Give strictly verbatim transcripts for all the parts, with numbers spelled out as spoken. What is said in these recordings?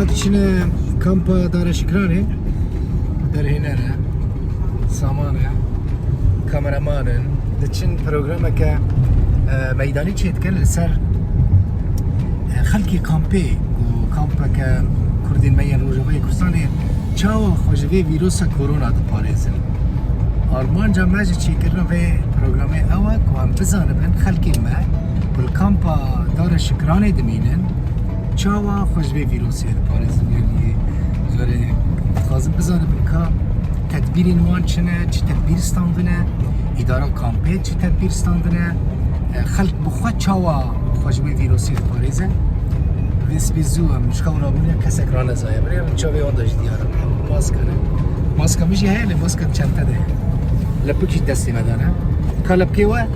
Diçine kampa Dara Şikranê, derhêner e, saman e, kameraman in. Diçin programeke, e, meydanî çêdikin li ser, e, xelkê kampê ku kampeke Kurdên me yên Rojavayê Kurdistanê çawa xwe ji vê vîrusa korona diparêzin. Armanca me ji çêkirina vê programê ew e ku em bizanibin xelkên me ku li kampa Dara Şikranê dimînin, çawa xwe ji vê vîrusê diparêzin? Yanî, zorê dixwazim bizanim ka tedbîrên wan çi ne, çi tedbîr standine, îdara kampê çi tedbîr standine, e, xelk bi xwe çawa xwe ji wê vîrusê diparêze? Vê sibê zû em ji xew rabûne, kesek ranezaye. Birê min çavê wan de jî diyar e. Maske ne. Maska min jî heye, lê maska çente de ye. Lepik jî destê me de ne. Ka lepikê we?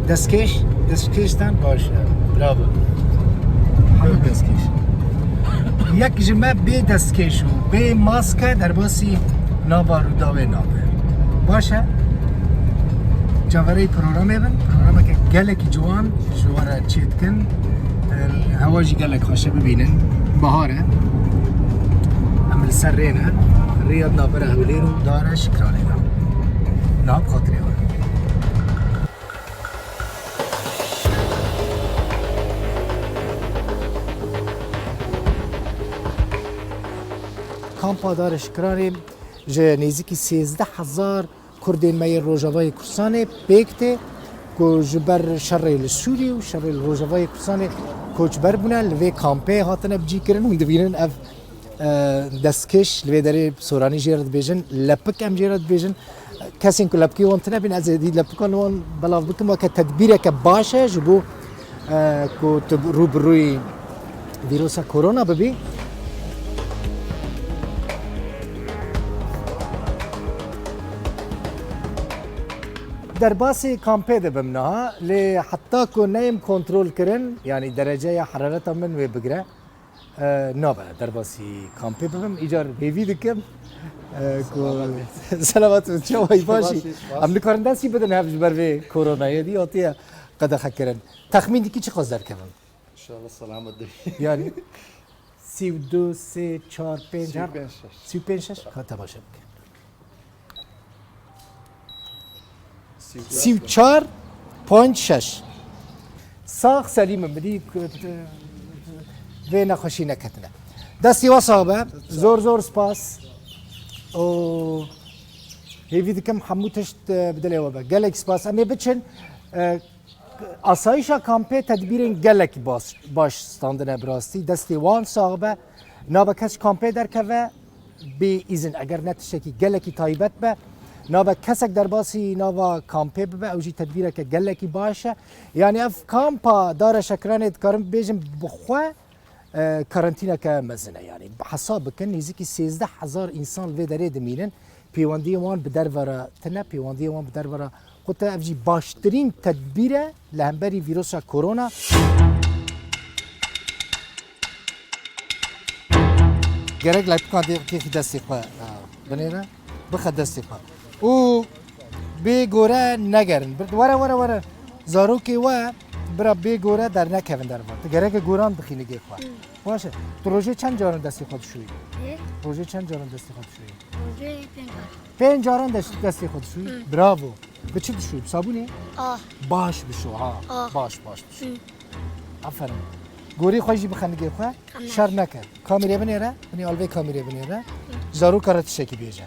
Destkêş, destkêş dan baş e. Bravo. Hemû destkêş. Yek ji me bê destkêş û bê maske derbasî nava Rûdawê nabe. Baş e. Çaverê programê bin. Programeke gelekî ciwan ji we re çêdikin. Hewa jî gelek xweş e, bibînin. Bahar e. Em li ser rê ne. Rêya di navbera Hewlêr û Dara Şikranê de. Niha bi xatirê we. Kampa Dara Şikranê ji nêzîkî sêzdeh hezar Kurdên me yê Rojavayê Kurdistanê pêk tê ku ji ber şerê li Sûriyê û şerê li Rojavayê Kurdistanê koçber bûne, li vê kampê hatine bicîkirin. Hûn dibînin ev, e, destkêş li vê derê soranî jê re dibêjin, lepik em jê re dibêjin. Kesên ku lepikê wan tune bîn, ez êdî lepikan wan belav bikim weke tedbîreke baş e ji bo, e, ku tu rû bi rûyî vîrusa korona bibî. Derbasî kampê dibim niha, lê heta ku neyim kontrol kirin, yanî dereceya herareta min wê bigire, e, nabe derbasî kampê bibim. Îcar hêvî dikim, e, ku selamet bin, çawa yî, baş î? Baş î, spas. Em nikarin destî bidin hev ji ber vê koronayê dî hatiye qedexe kirin. Texmîn dikî çiqas derkevin? İnşallah selamet dibî. Yani sî û du, sê, çar, pênc, her sî û pênc şeş. Sî û pênc şeş. Ka temaşe bikin. Sî û çar point şeş. Sax selîm in, bidî vê nexweşî neketine. Destî we sax be. Zor zor spas. Û hêvî dikim hemû tişt, e, bi dilê we be. Gelek spas. Em ê biçin, e, Asayişa kampê tedbîrên gelekî baş, baş standine bi rastî. Destê wan sax be. Nabe kes ji kampê derkeve bê îzin, eger ne tiştekî gelekî taybet be. Nabe kesek derbasî nava kampê bibe, ew jî tedbîreke gelekî baş e. Yanî ev kampa Dara Şekiranê dikarim bibêjim bi xwe e, karantîneke mezin e. Yanî hesab bikin, nêzîkî sêzdeh hezar însan li vê derê dimînin. Pêwendiyên wan bi derve re tune, pêwendiyên wan bi derve re qut e. Ev jî baştirîn tedbîr e li hemberî vîrusa korona. Gerek lepika dê kêfî destê xwe, e, binêre, bixe destê xwe. Û bê gore negerin. Bir, were, were, were. Zarokê we bira bê gore dernekevin derva. Tu gereke goran bixînî gê xwe. Hı. Baş e. Tu rojê çend caran destê xwe dişoyî? Hı? Rojê çend caran destê xwe dişoyî? Rojê pênc caran. Pênc caran dest-, destê xwe dişoyî? Hı. Bravo. Bi çi dişoyî? Bi sabûnê? Ah. Baş bişo ha. Ah. Baş, baş bişo. Hı. Aferin. Gorî xwe jî bixenigê xwe. Tamam. Şer neke. Kamerê binêre, binê alvê kamerê binêre. Zaroka re tiştekî bêje.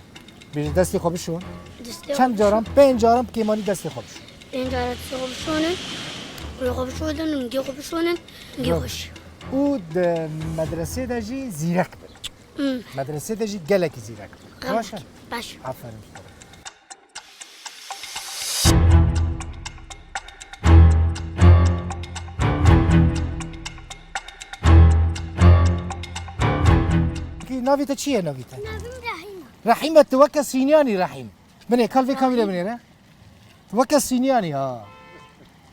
Bêje destê xwe bişon. Destê xwe bişon. Çend caran? Pênc caran bi kêmanî destê xwe bişon. Pênc caran destê xwe bişonin. Rûyê xwe bişonin, mingê xwe bişonin, mingê xwe şî. Û di medresê de jî zîrek bin. Hmm. Medresê de jî gelekî zîrek bin. Baş e? Baş. Aferin. Ki navê te çi ye, navê te? Navê min Rehîm e. Rehîm e, tu weke Sînyanî Rehîm. Binê, kal vê kamîrê binêre. Tu weke Sînyanî ha.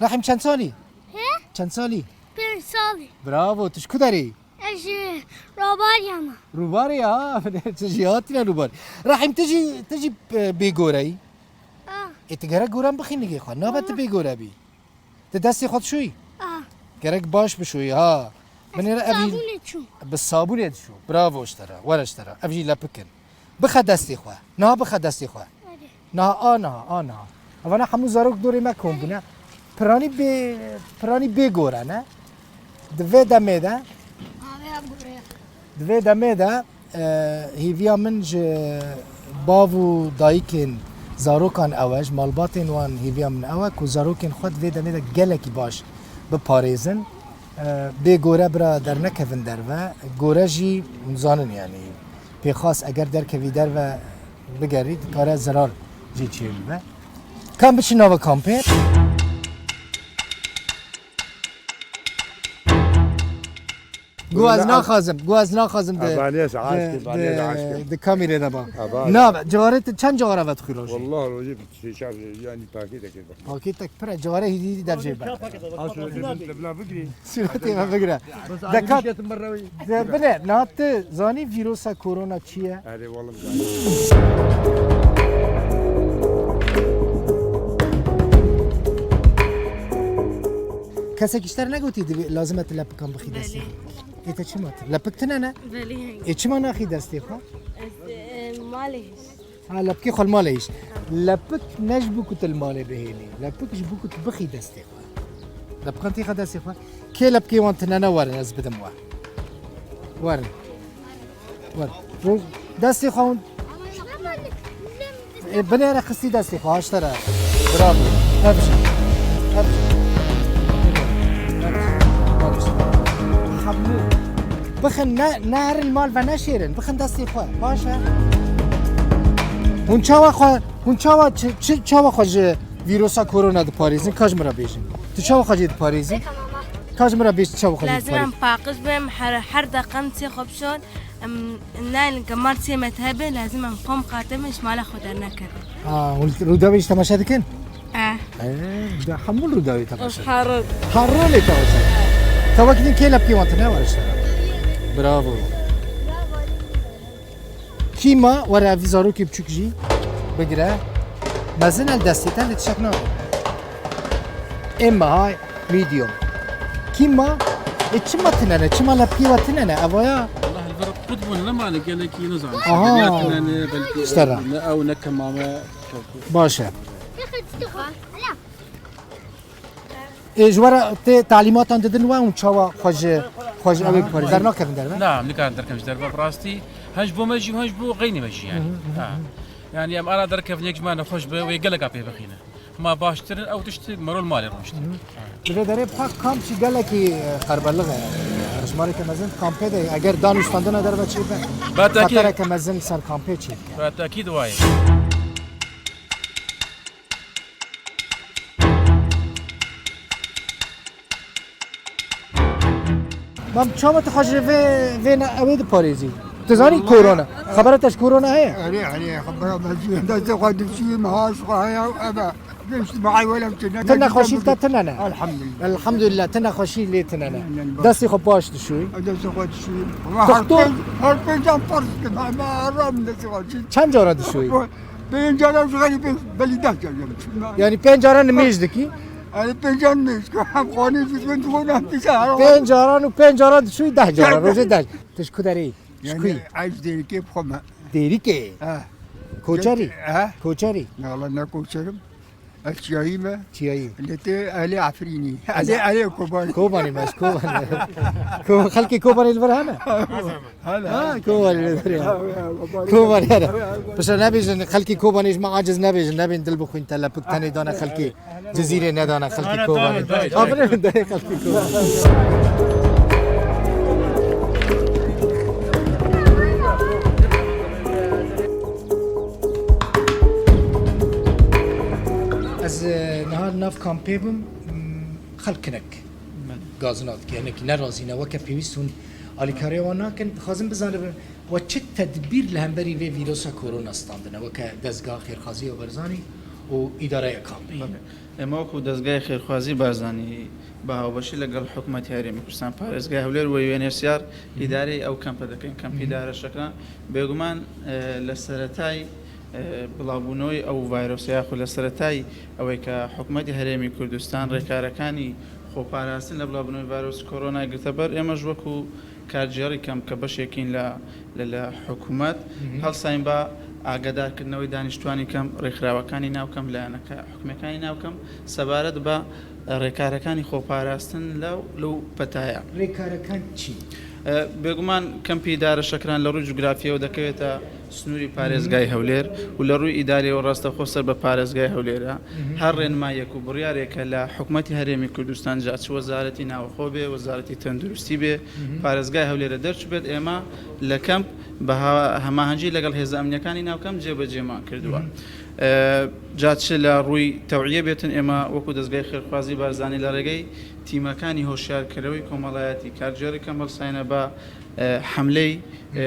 Rehîm çend salî? He? Çend salî? Pênc salî. Bravo, tu ji ku derê yî? Ez ji Robarya me. Rûbarê ya, tu jî hatine Rûbar. Rehîm, tu jî, tu jî, e, bêgore yî. Ah. Ê, tu gerek goran bixînî gê xwe. Nabe tu bêgore bî. Tu destê xwe dişoyî? Ah. Gerek baş bişoyî, ha. Binêre ev jî Sabûnê çû. Bi sabûnê diçû. Bravo ji te re. Were ji te re. Ev jî lepik in. Bixe destê xwe. Niha bixe destê xwe. Hadi. Niha a niha, a niha. Evana hemû zarok dorê me kom bûne. Piranî bê, piranî bê gore ne? Di vê demê de, Abi abi gore. Di vê demê de, e, hêviya min ji bav û dayikên zarokan ew e, ji malbatên wan hêviya min ew e ku zarokên xwe di vê demê de gelekî baş biparêzin. E, bê gore bira dernekevin derve. Gore jî hûn zanin, yanî pêxas eger derkevî derve bigerî, dikare zerar jî çêbibe. Ka em biçin nava kampê. Gu ez naxwazim, gu ez naxwazim di, Ebaniyes aşkım, di, ebaniyes di, aşkım. Di kamîrê de ba. Ebaniyes. Na, ceware tu çend ceware ve dixwî rojê? Wallah rojê bi şêşar, yanî pakêtekê bak. Pakêtek pir e, ceware hîdî hîdî dev jê ber. Aşkım, bila bigirî. Sûretê me bigire. Dekat. De bine, niha tu zanî vîrosa korona çi ye? Erê, wala zanî. Kesek ji te re negotî dibê lazim e tu lepikan bixî destê xwe? Belê. Ê te çima tu? Lepik tune ne? Belê. Ê çima naxî destê xwe? Ez, e, malê hişt. Ha, lepikê xwe li malê hişt. Lepik ne ji bo ku tu li malê bihêlî. Lepik ji bo ku tu bixî destê xwe. Lepikan têxe destê xwe. Kê lepikê wan tune ne, werin ez bidim we. Werin. Werin. Roj-, destê xwe hûn. Ê, binêre xistî destê xwe, haştere. Bravo. Hepşi. Hepşi. Hepşi. Hepşi. Hemû. Bixin, ne, ne herin mal ve neşêrin. Bixin destê xwe. Baş e. Hûn çawa xwe, hûn çawa çi, çi, çawa xwe ji vîrosa korona diparêzin? Ka ji min re bêjin. Tu çawa xwe jê diparêzî? Ka ji min re bêj, tu çawa xwe jê diparêzî? Lazim em paqij bim, her, her deqe em çê xwe bişon. Em, nayên gemar çê me hebe, lazim em xwe miqate bin, ji mala xwe dernekevin. Ha, hûn Rûdawê jî temaşe dikin? Eh. Eh, da hemû Rûdawê temaşe dikin. Her roj. Her rojê temaşe dikin. Te wekî din kê lepikê wan tune, were ji te re. Bravo. Kî ma, were ev zarokê biçûk jî bigire. Mezin el destê te lê tişek nabe. Ê meha medium. Kî ma? Ê çima tune ne? Çima lepikê we tune ne? Evaya? Wallah, li vir qut bûne, ne mane gelekî nizanim. Aha. Ya tune ne, belkî işte ra. Ne ew ne kemame. Baş e. Ê, ji we re tê talîmatan didin we hûn çawa xwe ji, xwe ji ew ê biparêzin? Dernakevin derve? Na, em nikarin derkevin ji derve, bi rastî. Hem ji bo me jî, hem ji bo xeynî me jî yani. Hı hı, hı hı. Ha. Yani em ana derkevin yek ji me nexweş be, wê geleka pê bixîne. Ma baştir in ew tişt merol malê rûniştin. Hı hı. Di vê derê bixwe kamp jî gelekî, e, qerbelix e. Hejmareke mezin kampê de eger dan û standina derve çêbe, Be tekî. Xetereke mezin ser kampê çêdike. Be tekî di wayê. Mam, çawa tu xwe ji vê, vê ne, ewê diparêzî? Tu zanî korona. Xebera te ji korona heye? Erê, erê, xebera me ji destê xwe dişî, me ha ji xwe heye, ebe, gişt me ay wele biçin. Tu nexweşî te tune ne? Elhamdülillah. Elhamdülillah, tu nexweşî lê tune ne. Destê xwe baş dişoyî. Destê xwe dişoyî. Doktor. Her pênc, her pêncan ferz dikim, me aram destê xwe dişoyî. Çend cara dişoyî? Pênc cara ji xerî pê belî deh cara. Yani pênc cara nimêj dikî? Yani pêncan nimêj ku hem xanê jî bin dixwin hem dişe her. Pênc caran û pênc caran dişûyî deh caran, rojê deh. Tu ji ku derê yî? Ji ku yî? Yani ez Dêrikê bixwe me. Dêrikê? He. Koçerî? He. Koçerî? Na, wala ne koçerim. Ez çiyayî me. Çiyayî. Lê tu ehlê Efrînî. Ehlê, ehlê Kobanî. Kobanî me, ez Kobanî. Ko-, xelkê Kobanê li vir hene? Hala. Ha, Kobanê li vir ya. Kobanê hene. Piştre nebêjin, xelkê Kobanê ji me aciz nebêjin, nebên dil bixwîn te lepik tenê dane xelkê Cizîrê nedane xelkê Kobanê. Ha, binêrin dayê xelkê Kobanê. Ez, e, niha li nav kampê bûm, m, xelk hinek gazina dike, hinekî nerazî ne, weke pêwîst hûn alîkariya wan nakin. Dixwazim bizanibim, we çi tedbîr li hemberî vê vîrosa korona standine, weke Dezgeha Xêrxwazî û Berzanî û îdareya kampê? Belê. ئێمە وەکو دەزگای خێرخوازی بارزانی بە هاوبەشی لەگەڵ حکوومەتی هەرێمی کوردستان، پارێزگای هەولێر و یو ئێن ئێچ سی ئار ئیدارەی ئەو کەمپە دەکەین، کەمپی دارە شەکران. بێگومان، ئێ، لە سەرەتای، ئێ، بڵاوبوونەوەی ئەو ڤایرۆسە یاخود لە سەرەتای ئەوەی کە حکوومەتی هەرێمی کوردستان ڕێکارەکانی خۆپاراستن لە بڵاوبوونەوەی ڤایرۆسی کۆرۆنای گرتە بەر. ئێمەش وەکو کارگێڕی کەمپ کە بەشێکین لە، لە، لە حکوومەت، هەڵساین بە ئاگادارکردنەوەی دانیشتوانی کەمپ، ڕێکخراوەکانی ناو کەمپ، لایەنەکە حکومیەکانی ناو کەمپ سەبارەت بە ڕێکارەکانی خۆپاراستن لەو، لەو پەتایە. ڕێکارەکان چین؟ ئە، بێگومان کەمپی دارە شەکران لە ڕووی جوگرافیەوە دەکەوێتە سنووری پارێزگای هەولێر و لە ڕووی ئیداریەوە ڕاستەوخۆ سەر بە پارێزگای هەولێرە. هەر ڕێنماییەک و بڕیارێکە لە حکوومەتی هەرێمی کوردستان، جا چ وەزارەتی ناوخۆ بێ، وەزارەتی تەندروستی بێ، پارێزگای هەولێرە دەرچوبێت، ئێمە لە کەمپ بە ها-، هەماهەنگی لەگەڵ هێزە ئەمنیەکانی ناو کەمپ جێبەجێمان کردووە. ئە، جا چ لە ڕووی تەوعیە بێتن، ئێمە وەکو دەستگای خێرخوازی بارزانی لە ڕێگەی تیمەکانی هۆشیارکەرەوەی کۆمەڵایەتی کارگێڕی کەمپ هەڵساینە بە، ئە، حەملەی، ئە،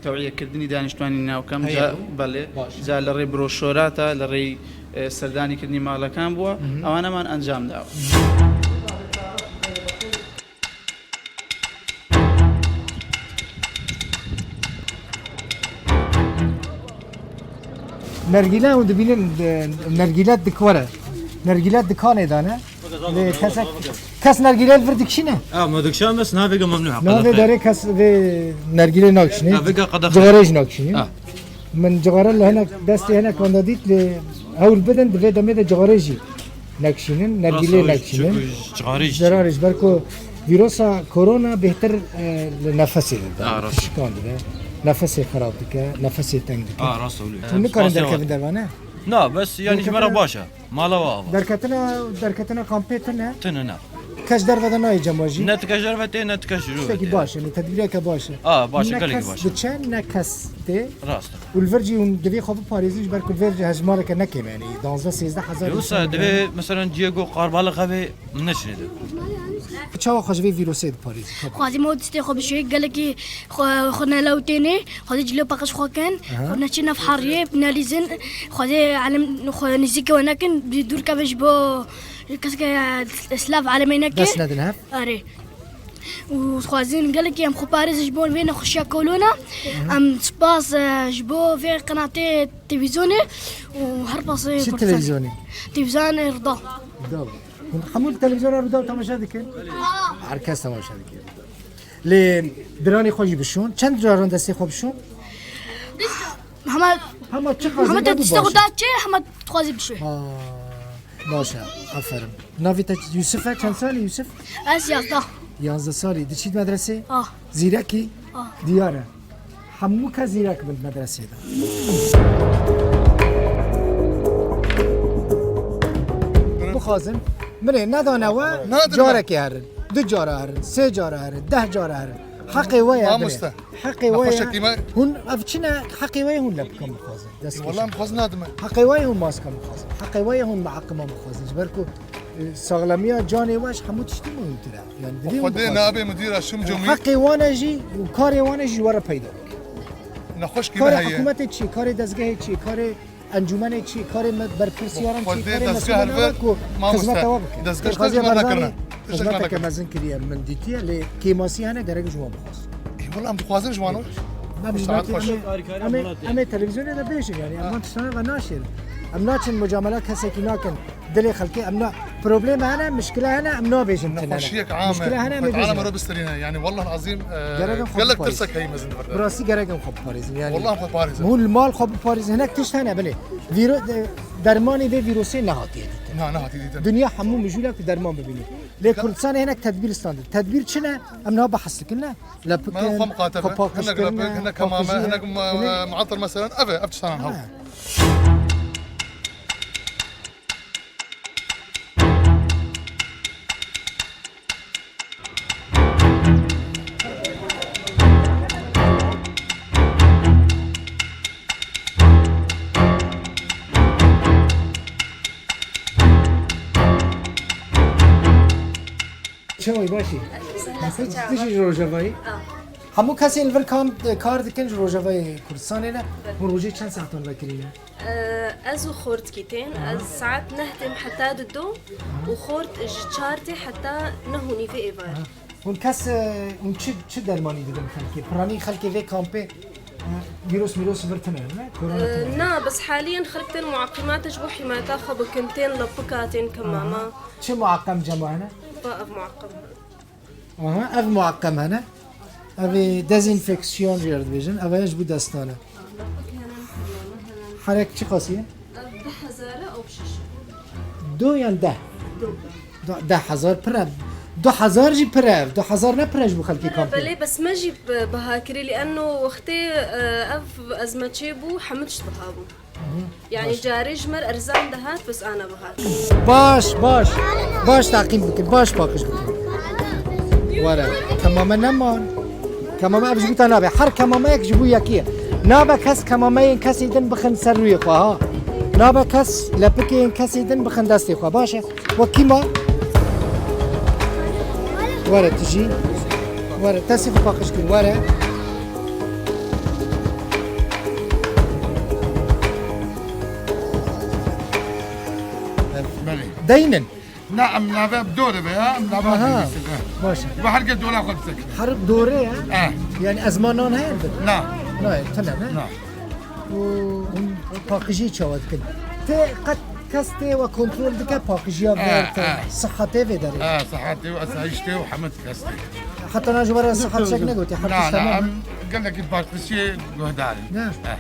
تەوعیەکردنی دانیشتوانی ناو کەمپ. جا، بەڵێ، جا لە ڕێی برۆشۆراتە، لە ڕێی، ئە، سەردانیکردنی ماڵەکان بووە، ئەوانەمان ئەنجام داوە. Nergîle hûn dibînin, e, nergîle dik were. Nergîle dikanê de ne. Lê kesek, kes nergîle li vir dikişîne? Ha, me dikişan bes navê ge memnû heqe. Navê derê kes vê nergîlê nakişîne. Navê ge qedexe. Cixarê jî nakişîne. Ha. Min cixare li hinek destê hinek wenda dît, lê hewl bidin, di vê demê de cixarê jî nekişînin, nergîlê nekişînin. Cixarê jî. Zerarê ji ber ku vîrosa korona bêhtir, e, li nefesê dide, pişikan dide, nefesê xerab dike, nefesê teng dike. Ha, rast e wilo. Hûn nikarin derkevin derve ne? Na, bes, yanî ji me re baş e. Mala we ava. Derketina, derketina kampê tune? Tune ne. Kes derve de nayê cem we jî? Ne ti kes derve tê, ne ti kes ji rû ve tê. Tiştekî baş e, ne tedbîreke baş e. A, baş e, gelekî baş e. Ne kes diçe, ne kes tê. Rast e. Û li vir jî hûn divê xwe biparêzin, ji ber ku li vir jî hejmareke ne kêm e, yanî danzdeh sêzdeh hezar însan. Wisa divê, meselen, ciyê ku qarbalix hebe, neçine de. Çawa xwe ji vê vîrusê diparêzin? Xwazî me distê xwe bişê, gelekî xwe, xwe nelewtêne, xwazî cilê paqij xwe kin, xwe neçin nav heriyê, nelîzin, xwazî elem xwe nêzîkê we nekin, dûr kevin ji bo keseke silav elemê neke. Dest nedin hev? Erê. Û dixwazin gelekî em xwe parêzin ji bo vê nexweşiya kolona. Em spas, e, ji bo vê qenatê televîzyonê û her pasê Kurdistanê. Çi televîzyonê? Televîzyonê Rûdaw. Rûdaw. Hûn hemû li televîzyona Rûdaw temaşe dikin? Her kes temaşe dike. Lê diranê xwe jî bişon. Çend caran destê xwe bişon? Hema, hema çi xwazin, hema te destê xwe da çi, hema dixwazî bişo. Ha, baş e, aferin. Navê te Yusuf e, çend salî Yusuf? Ez yazdeh. Yanzdeh salî. Diçît medresê? Ah. Zîrekî? Ah. Diyar e. Hemû kes zîrek bin medresê de. Bixwazin, min ê nedane we, carekê herin, du cara herin, sê cara herin, deh cara herin. Heqê we ye, Mamoste. Heqê we ye. Hûn ev çi ne? Heqê we ye, hûn lê bikin bixwazin. Dest kêş. Wela em xwaz nadime. Heqê we ye, hûn maska bixwazin. Heqê we ye, hûn miaqiman bixwazin. Ji ber ku, e, saxlemiya canê we ji hemû tiştî muhîmtir e. Yani, divê Xwedê nabe mudîra şim cumî. Heqê wan e jî û karê wan e jî ji we re peyda bike. Nexweşkî me heye. Karê hikûmetê çi, karê dezgehê çi, karê encûmenê çi, karê me berpirsiyaran çi, karê mesûlan ew e ku xizmeta we bike. Dezgeh ji te jî me nekirine. Xizmeteke mezin kiriye, min dîtiye, lê kêmasî hene, gerek ji wan bixwazin. Ê, wela em dixwazin ji wan. Em, em ê televîzyonê de bêjin, yani, em van tiştana ve naşêrin. Em naçin mucamela kesekî nakin. Dilê xelkê em na, probleme hene, mişkile hene, em nabêjin tune ne. Nexweşiyek am e. Mişkile hene, em ê bêjin. Re bisterîne. Yani, wallah azîm, e, gelek tirsek heye mezin di vir de. Bi rastî gerek em xwe biparêzin. Yani, wallah em xwe biparêzin. Hûn li mal xwe biparêzin. Hinek tişt hene, belê. Vîro-, e, dermanê vê vîrusê nehatiye dîtin. Na, nehatiye dîtin. Dinya hemû mijûl e ku derman bibîne. Lê Kurdistanê hinek tedbîr standin. Tedbîr çi ne? Em niha behs dikin ne? Lepik in, xwe miqate be. Hinek lepik, hinek hemame, hinek muatir meselen. Ev e, ev tiştanan hew. Çawî başî? Nasıl? Tişî ji Rojavayî? Hemû kesên li vir kan-, kar dikin ji Rojavayê Kurdistanê ne. Hûn rojê çend saetan vekirîne? Ee, ez û xortkî tên. Ez saet neh têm heta dido û xort ji çar tê heta neh û nîvê êvarî. Hûn kes, e, hûn çi, çi dermanî didin xelkê? Piranî xelkê vê kampê, e, vîrus mîrus vir tune ne? Korona tune ne? Na, bes haliyen xelk tên muaqîmate ji bo hîmayeta xwe bikin, tên lepika, tên kemama. Çi muaqem cema hene? Ev muaqqem. Aha, ev muaqqem hene. Ev ê dezenfeksiyon jê re dibêjin. Ev ê ji bo destan e. Herek çi qasî ye? Ev du hezar e, ew şeş. Du yan deh? Du. Du, deh hezar pir e. Du hezar jî pir e. Du hezar ne pir e ji bo xelkê kampê? Belê, bes me jî bi-, biha kirî, li eno wextê, e, ev ez me çêbû, hemû tişt biha bû. Yanî carê ji me re erzan dihat, bes ana bihat. Baş, baş. Baş taqîm bikin, baş paqij bikin. Were, kemame neman. Kemame ev ji bo te nabe. Her kemameyek ji bo yekî ye. Nabe kes kemameyên kesê din bixin ser rûyê xwe, ha. Nabe kes lepikên kesê din bixin destê xwe. Baş e. Wekî ma. Were tu jî. Were, destê xwe paqij kir, were. Belê. Deynin. Na, em nave bi dore be ya, em nave Aha. Dore be. Baş e. Ve herkes dora xwe bisekine. Her dore ya? Eh. Yani ezmanan heye bi? Na. Na, tene ne? Na. Û hûn paqijî çawa dikin? Tê qet kes tê we kontrol dike paqijiya vê Eh, te eh. Sihetê vê derê? Eh, sihetê û esayiştê û hemû kes tê. Heta na ji we re sihet çek negotî, her Na, tişt na, temam. Em gelekî paqijiyê guhdar in. Ne? Eh.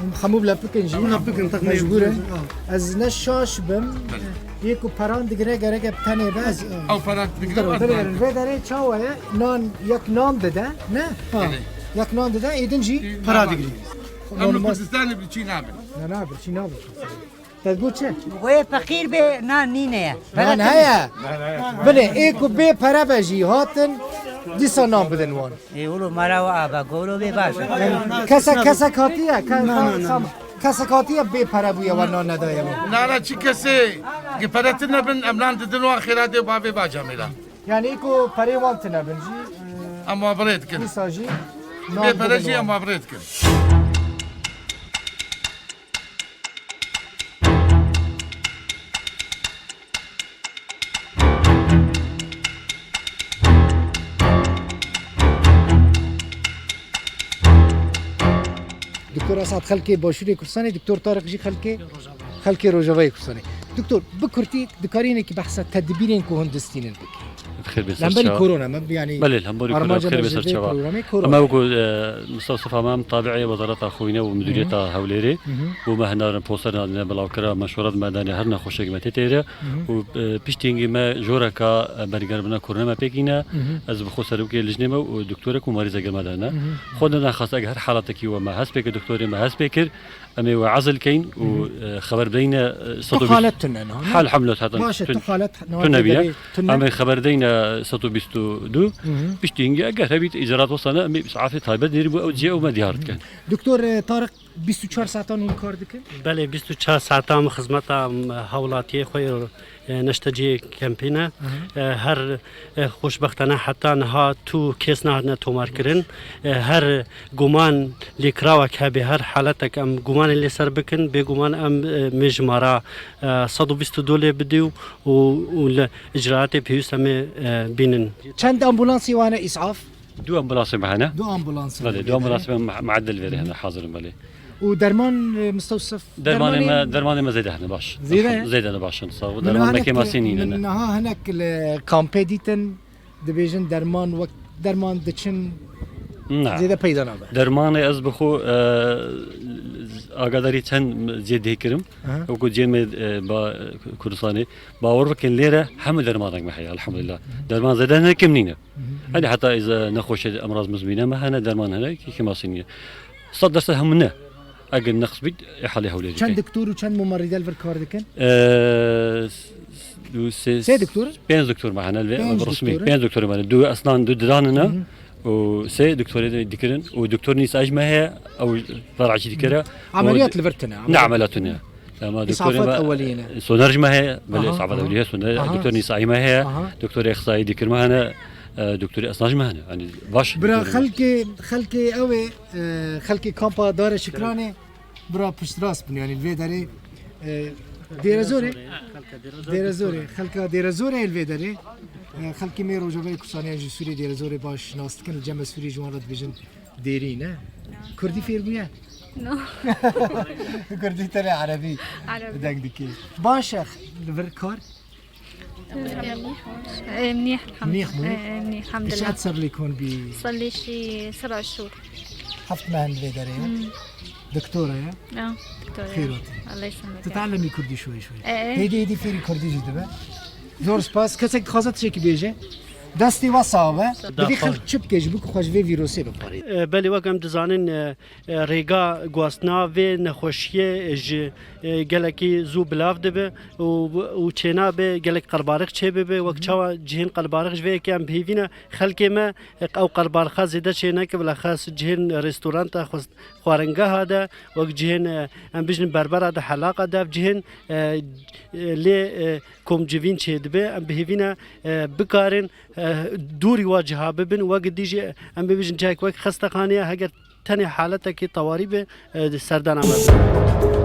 Hûn hemû bi lepikin jî. Hemû lepikin, texmîn. Mecbûr in. Ah. Ez ne şaş bim. Belê. Yê ku peran digire gereke bi tenê be. Ez, eh, Ew peran digire Vê derê, vê derê çawa ye? Nan, yek nan dide, ne? Ha. Belê. Yek nan dide, êdin jî Para digirî. Em li Kurdistanê birçî nabin. Ne, ne, birçî nabin. Te got çi? Wê feqîr bê, nan nîne ye. Nan heye. Bilê, ê ku bê pere be jî hatin, dîsa nan bidin wan. Ê, wilo mara we ava, golo bê baş e. Kesek, kesek hatiye, ke-, Na, na, na, sam-, na. Kesek hatiye bê pere bûye we nan nedaye we. Na, na, çi kesê, gi pere tune bin, em nan didin wan xêra dê bavê baca mêra. Yani ê ku perê wan tune bin jî, e, Em wan bi rê dikin. Dîsa jî nan bidin wan. Bê pere jî em wan bi rê dikin. Doktor Esad xelkê Başûrê Kurdistanê, Doktor Tariq jî xelkê, xelkê Rojavayê Kurdistanê. Doktor, bi kurtî dikarî hinekî behsa tedbîrên ku hûn distînin bikî? Bi xêr bê ser çawa. Li hemberî korona me, yanî Belê, li hemberî korona, armanca bi xêr me bê ji ser vê çawa. Programê korona. Em ew ku, e, Mustafa Sifam em tabi'ê Wezareta Xwîne û Müdüriyeta Hewlêrê û me hinarên poster nadine belavkira, meşweret me dane her nexweşek me tê têre û, e, piştî hingî me joreka, e, bergermina korona me pêk îne. Ez bi xwe serokê lijnê me û doktorek û marîzeke me dane. Xwe ne naxast eger her halatekî we me hest pê kir, doktorê me hest pê kir. Em ê we ezil keyn û, e, xeber bideyne, e, sed û bîst. Tu halet tune niha, ne? Hal hamle hatan Baş e, tu, tu halet niha tu nebiye. Derê tune. Em ê xeber bideyne sed û bîst û du. Piştî hingî eger hebît îcarat wesane, em ê îsafê taybet nêrî bû ew cihê ew me diyar dikin. Doktor, e, Tarık, bîst û çar saetan hûn kar dikin? Belê, bîst û çar saetan em xizmeta, em, hawlatiyê xwe e, neşteciyê kempî ne. E, her, e, xoşbextane heta niha tu kes nehatine tomarkirin. E, her guman lêkirawek hebe, her haletek em gumanê lê ser bikin, bêguman em, e, mê jimara, e, sed û bîst û du lê bidî û, û li icraatê pêwîst em ê, e, bînin. Çend ambulansî wane îsaf? Du ambulansê me hene. Du ambulansê Belê, hene. Du ambulansê me ma-, mueddil verê hene, hazir in belê. Û derman, e, Mistewsif? Dermanê me, dermanê me zêde hene baş. Zêde? Zêde ne baş in, sağ ol. Derman mekê me sînî ne. Min niha hinek li kampê dîtin, dibêjin derman wek derman diçin zêde peyda nabe. Dermanê ez bi xwe, e, agadarî çend cê dê kirim. Aha. Wekû cê me, e, ba, Kurdistanê. Bawer bikin lêre hemû dermanek me heye, elhamdulillah. Derman zêde ne kim nîne. Hani heta îza nexweşê emraz mizmîne me hene, derman hene, kî kêmasî nîne. Sed derse hemû ne. Eger neqs bît, ê halê hewlê dike. Çend doktor û çend mumerrîde li vir kar dikin? Ee, s-, s-, du, sê, Sê doktor? Pênc doktor me hene, li vê Pênc resmî, doktor. Pênc doktor me hene. Du esnan, du didan ne. Û sê doktorê de dikirin. Û doktor nîsaj me heye, ew veracî dikire. Ameliyat Û li vir tune, ne ameliyat. Ameliyat tune. Ama doktorê me, Îsafat eweliyê ne? Soner ji me heye, belê, Aha, îsafat aha. Eweliyê soner, Aha. Doktor nîsayî me heye, Aha. Doktorê ixtisayî dikir me hene, e, doktorê esnaj me hene. Yanî baş Bira doktorê me. Xelkê, xelkê ew ê, e, xelkê kampa Darê Şikranê, bira piştrast bin, yanî vê derê, e, Dêrezorê, Dêrezorê, xelka Dêrezorê li vê derê, e, xelkê me Rojavayê Kurdistanê ji Sûriyê Dêrezorê baş nas dikin, li cem me Sûriyê ji wan re dibêjin Dêrî, ne? Na. Kurdî fêr bûye? No. Kurdî tenê erebî Erebî. Deng dikî. Baş e, li vir kar? إيه، منيح الحمد منيح، منيح. إيه، منيح الحمد ايش لله. قد صار لكم ب صار لي شي سبع شهور. هفت مهن في دارية؟ دكتورة يا؟ اه دكتورة. خير وقتي. الله يسلمك. تتعلمي كردي شوي شوي. إيه. هيدي هيدي فيري كردي جدبة. زور سباس. كسك خاصة تشيكي بيجي. دستي وصعبة. داخل. بدي خل تشبكي جبوك خواش في فيروسي بفاري. Belê wek em dizanin, e, e, rêga guhastina vê nexweşiyê ji, e, gelekî zû bilav dibe û, û çênabe gelek qerbarix çêbibe. Wek çawa cihên qerbarix ji vê yekê em bi hêvî ne xelkê me, e, ew qerbarxa zêde çêneke, bilexas cihên restoranta, xwest-, xwaringeha de, wek cihên, e, em bijin berbera de, helaqa de, ev cihên, e, e, lê, e, komcivîn çêdibe. Em bi hêvî ne, e, bikarin, e, dûrî wa ciha bibin, wek dî jî em bibêjin cihek wek xestexaneye, heger tenê haletekî tewarî be, e, serdana me bibin.